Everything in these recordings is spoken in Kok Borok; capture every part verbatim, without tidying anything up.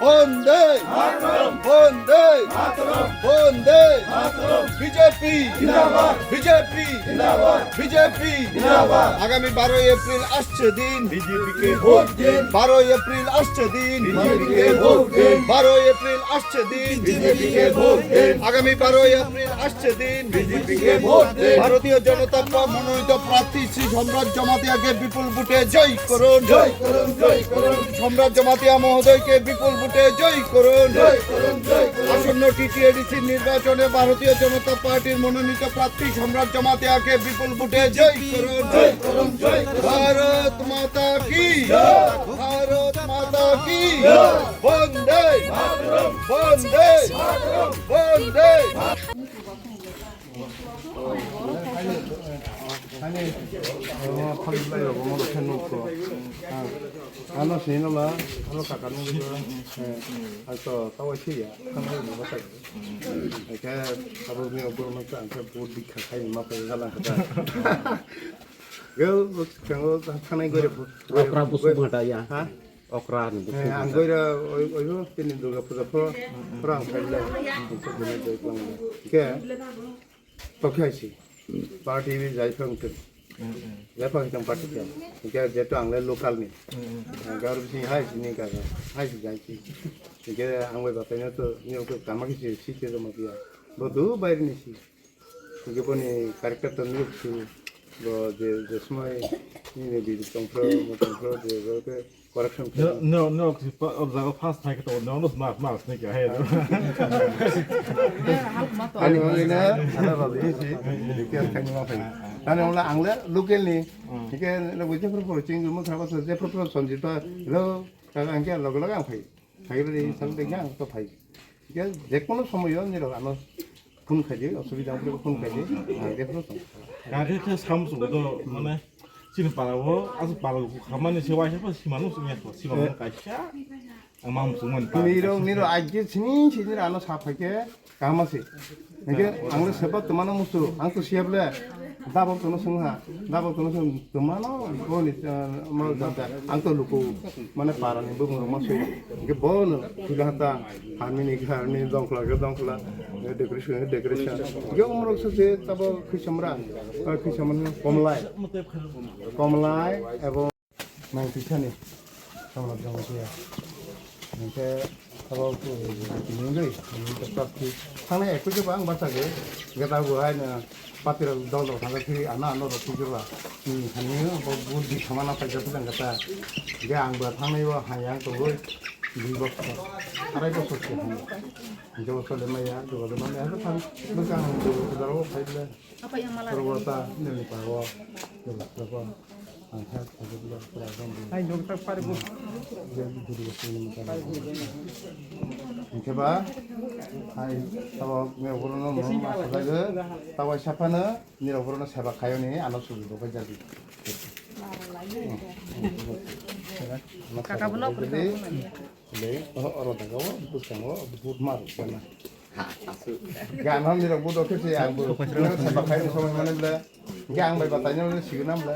বন্দে মাতরম। বন্দে মাতরম। বন্দে মাতরম। বিজেপি জিন্দাবাদ। বিজেপি জিন্দাবাদ। বিজেপি জিন্দাবাদ। আগামী বারোই এপ্রিল আসছে দিন। বিজেপিকে ভোট দিন। বারোই এপ্রিল আসছে দিন। বিজেপিকে ভোট দিন। বারোই এপ্রিল আসছে দিন। বিজেপিকে ভোট দিন। আগামী বারোই এপ্রিল আসছে দিন। বিজেপিকে ভোট দিন। ভারতীয় জনতা পার্টি মনোনীত প্রার্থী শ্রী সম্রাট জমাতিয়াকে বিপুল ভোটে জয় করুন। জয় করুন, জয় করুন। সম্রাট জমাতিয়া মহোদয়কে বিপুল ভোটে জয় করুন। জয় করুন, জয় করুন। আসন্ন টিটিএডিসি নির্বাচনে ভারতীয় জনতা পার্টির মনোনীত প্রার্থী সম্রাট জমাতিয়াকে বিপুল ভোটে জয় করুন। জয় করুন, জয় করুন। ভারত মাতা কি জয়। ভারত মাতা কি জয়। বন্দে মাতরম। বন্দে মাতরম। বন্দে। Ani, oh, khali lai rogo mo khe nuk ko. Ah, ano sini la, ano kaka nuk ko. Eh, ato tawa si ya, khana ni ba ta. Eke, abo ni obo mo ta, eke bu di kha khai ma pa ga la kha. Gel, khana gore bu. Okra bu su mata ya. Ha? Okra ni bu. Eh, ang goira, oi, oi, tini Durga Puja pho, pho ang khai la. Ke? Tokhe hai si. Party bi jai phang tong. Jai phang tong party khe. Hingke jeto ang le local ni. Ang gaur bising hai si ni ka. Hai si jai si. Hingke ang bai batai na to ni ko kama ki si si ke ma biya. Bo du bai ni si. Hingke bo ni character to ni si. Bo je je smai ni ni bi tong pro mo tong pro je bo ke Correction. No, no, no, o jaga first thai khe to, no, no, smart, smart, snake, hey. Ani hwnwi na, ana rodi si, detail khai ma phai. Ani hwnwi ang le local ni, hike le bo jefru pro ching mo thaba so jefru pro sonjita, lo, ka ang khe log log ang phai. Phai ri sam de ang to phai. Hike je kono somoy yo ni rok ano phone khai di, osubida wngkhe phone khai di, ang khe phone khai di. Kake khe samsung do, mane, chini para o, aswk para o, khamani se waisa pa sima nung sung ya, sima nung kaisa, ang ma musung mani para. Niro, niro, aje sini, sini ano sa phai khe, kaham se. Hingke, ang le seba twmano musu, ang to siya ble, dabok tono sung ha, dabok tono sung, twmano, boni, eh, ma, ang to luku, mane para ni bumung rok ma sui, hingke bono, pila hata, Harmini, harmini, dongkhla khe dongkhla, decoration khe decoration. Ge umrok se je tabo khisamra, khisamani komlai. Komlai ebo nang tisani. Komla jong siya. Nangke tabo ku nungui, nungui tap ki. Thangna ekku je bang bacha ge. Ge tabo hai na. Patirok dol rok thangkha thwi ano ano rok thwijwkla. Thani bo budi samana paijak thang kata. Ge ang bo thangnai o hai ang tongwi dui bosor, arai bosor se thang. Jogo sole maya, jogo de maya, ha thang. Bwkang ang jogo sodaro phai le. Apa yang malah? Rwata nini pago. Jogo sodaro. Ang kha thang le pura dong. Hai dong tak pari bo. Ge budi bosor ni mata. Hingke ba hai tabo me ugurno mo ma sadai ge tabo saphano. Nirok borokno seba khaiyoni ano sugi bo bai jadi. Kaka bo nok kwrwi kha. Le oro daga o bwskango but mar kana. Gana nirok but okhe se ang bo seba khaiyoni somoi mane ble. Ge ang bai batai no signa ble.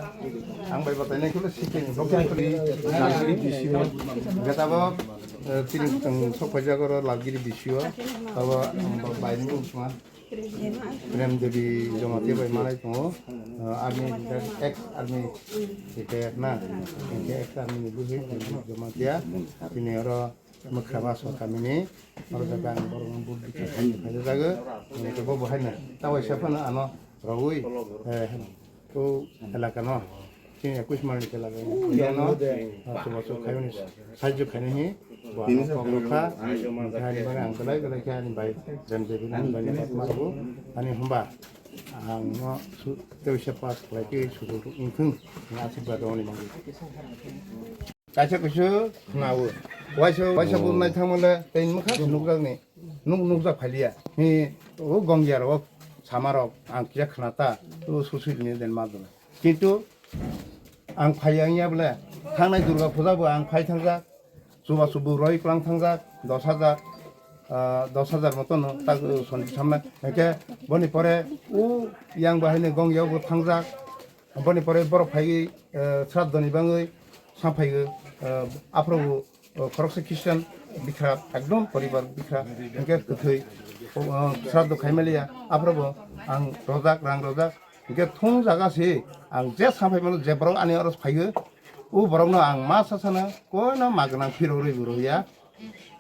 Ang bai batai no kule sikini bo khe kuli nalgiri bisio. Gata bo tini tang sok paja goro lalgiri bisio. Tabo bai ni sma. Prem Devi Jamatia bai malai tongo, ah, army retired, ex army retired na, hingke ex army ni bwswi Devi Jamatia, tini oro Mwkhrama Sor kamini, oro jaga ang borok no vote bikha khaina phaijago, hingke bo bo haino, ta waisa phano ano rogwi, eh, O elaka no, chini ekwis mal ni elaka no, ah, chubachu khaiyoni, sahajyo khainai hi, bo ano kok rwkha, ani bagwi ang belai belai khe ani bai, Prem Devi ni bai ni kok ma rwgo, ani hwnba ang no su-, tei se pass khlai khe sudu wngthung, ani asirwad rwni bagwi. Kaisa kusu khnawo. Waisa, waisa bo naithangmale tei nukha se nukjakni. Nuk, nukjak phaliya. Hi, o gongya rok, sama rok, ang kisa khna ta, o susu ni den ma dula. Kintu ang phai yang ya bole, thangnai Durga Puja bo ang phai thangjak, chubachu bo roi klang thangjak, dos hajar, ah, dos hajar moto no tak, uh, son samna. Hake boni pore o yang bahai ni gongya bo thangjak. Boni pore borok phaiwi, eh, sraddhoni bagwi sa phaiwi, eh, aphuru, eh, khoroksa Christian, bikha, ekdom poribar bikha, hingke kwthwi, o, o, sraddho khaimaliya, aphrobo ang rojak, rang rojak, hingke thung jaga se ang je saphai mano, je borok ani oro phaiyo, o borokno ang ma sasana koino ma gwnang phirogwi bo rwya.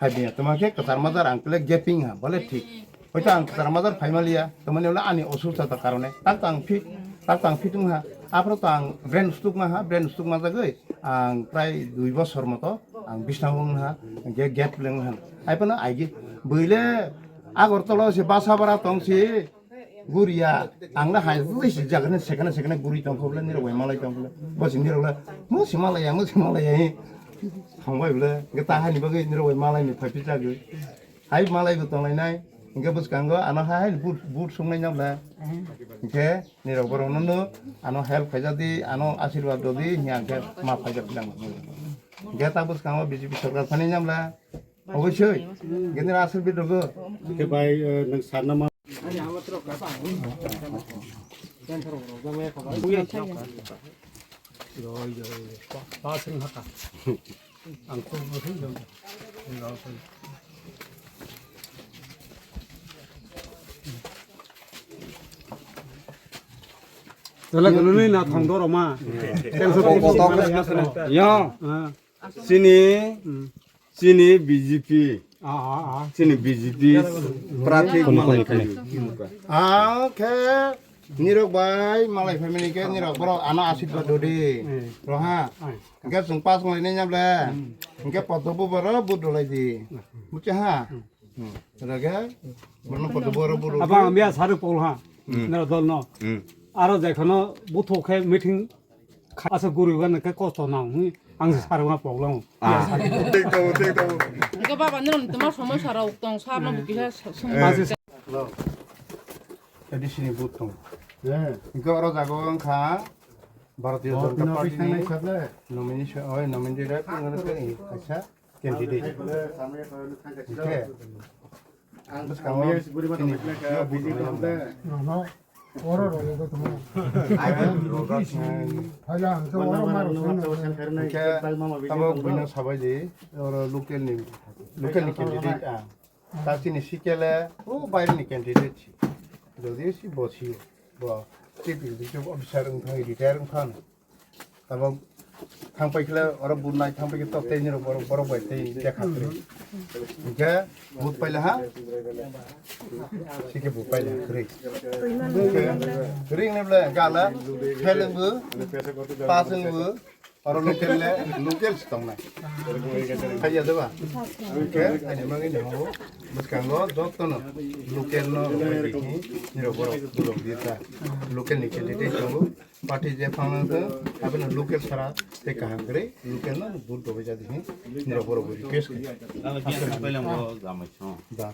Hai biya, toma khe kwchar majar ang kle gaping ha, bole thik. Hoito ang kwchar majar phaimaliya, tamani wngkha ani osubidha ta karone. Tak tang fit, tak tang fit wngha. Aphro tang brain stroke ma ha, brain stroke ma jagwi ang prai dui bosor moto ang bisna wng ha, ge gap leng ha. Hai phano aigi bwile Agartala se basa bara tong si. Guriya, ang na hai, ui, si jaga ni sekana, sekana guri tong kho bole, nirok bai malai tong bole. Bo si nirok le, mo si malai ya, mo si malai ya, he. Thang bai bole, ge ta hai ni bagwi nirok bai malai ni phai phi jagwi. Hai malai bo tong lai nai, ge bwskango ano hai, hai but, but sung nai nyam le. Ge nirok borok no no, ano help khai jadi, ano asirwad rodi, hiya ge ma phai jak lang. Ge ta bwskango B J P sorkar phani nyam le. Obosoi, gini aswk bit rogo. Oke, bai, eh, nang sarna ma. Ang tu. Tole gulu ni na thong do roma. Yo. Ah. Sini. Hmm. Chini B J P. Ah, ah, ah. Chini B J P prarthi. Kunu, kunu, malai kunu. Phai. Ah, khe nirok bai malai family khe nirok borok ano asirwad dodi. Hmm. Roha. Ah. Hingke chwng pas malai nai nyable. Hmm. Hingke podo bo boro but dolai di. Hmm. Bucha ha. Hmm. Hmm. Roge. Bono podo boro but. Abang ambiya saru pol ha. Hmm. Nero dol no. Hmm. Aro jekhano buthok khe meeting Asa guriba nang khe kosto nang, hmm, ang se sarungma poglang. Ah. Thik tong, thik tong. Hingke baba, nini toma somosya rok tong, sa no bukila sum. Eh. Ase sa- Hello. A D C ni booth tong. Eh. Hingke oro jaga o wngkha Bharatiya Janata Party ni nomination, oi, nominated, kaisa candidate. Hingke bwskango chini Nono, oro rw tongo. Phaila ang khe oro ma rw sino. Hingke tamo buino sabai di, oro local ni, local ni candidate ang. Ta chini sikele, o baire ni candidate si. Jodi si bo si, bo chief executive officer wng thang, retire wng thang. Abo thangpai khle oro bunai thangpai khe tok tei nirok borok, borok bai tei dekha kwrwi. Hingke but paila ha? Sike but paila kwrwi. Hingke ring ni ble gala, pheleng bo, paseng bo, oro local le, local si tongnai. Khaiya de ba? Hingke ani mangni ho, bwskango jotono local no, nirok borok, borok di ta. Local ni candidate tongo. Party je phang nang tong, aboni local sara tei kaham kwrwi, local no vote rwui jadi hin, nirok borok bo request khe. Ano kisa paila mo gamai song. Da.